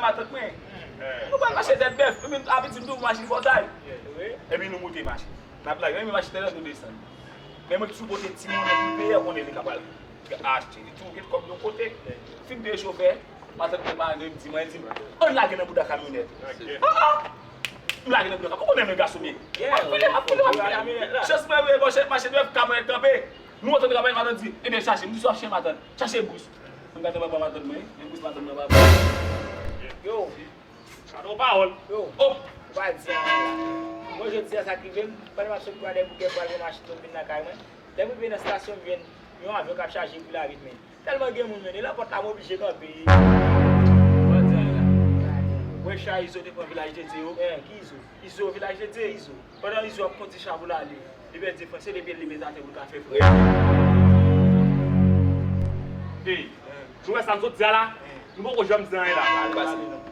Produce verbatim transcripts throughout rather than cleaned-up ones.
Matant mwen. Nou pral mache tèt bèf, epi apeti m tou pou machin fòtay. Epi nou moute machin. N ap lage, men machin tèt bèf nou desann. Men mwen ki sou kote ti moun pou peye, konnen li ka pral achte. Li tou gen kòb yon kote. Fin peye chofè, matant mwen pa antre, m di mwen, di m, ann lage nan bouda kamyonèt. Ah, ah! M lage nan bouda kamyonèt, ou konnen men gason m ye. M ap file, m ap file, m ap file. Chans mwen, mwen, bon, chèf machin nèf, kamyonèt kanpe. Nou antre nan kamyonèt, matant di, ebyen chache. M di, sou ap chache matant. Chache bous. M gade baba matant mwen, men bous matant mwen pa bon. Yo, Gade yon pawòl. Yo, oh, ou pa di anyen la. Mwen jodi a sa k rive m, pandan m ap sot Kwadèboukè pou al pran machin pou m vin lakay mwen. Lè m rive nan estasyon, m jwenn yon avyon k ap chaje pou Larit, men tèlman gen moun, men e nan pòt la m oblije kanpe. Ou pa di anyen la. Wè chay Izo te pran Vilaj de Dye yo. Eh, ki Izo? Izo, Vilaj de Dye. Izo. Pandan Izo ap kondi cha pou l ale, li pèdi franse, li pèdi li met atè pou l ka fè frè. Hey, nou wè sa m sot di a la? Nou poko janm di anyen la.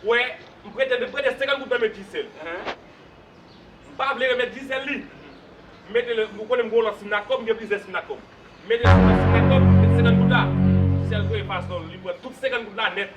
Wè, m prete, m prete senkant goud nan men Gisèle. M pa vle remèt Gisèle li. M mete l, ou konnen m gen yon lòt sim nan kò m, m gen plizyè sim nan kò m. M mete l sou lòt sim nan kò m, mete senkant goud la. Gisèle voye fason, li pran tout senkant goud la nèt.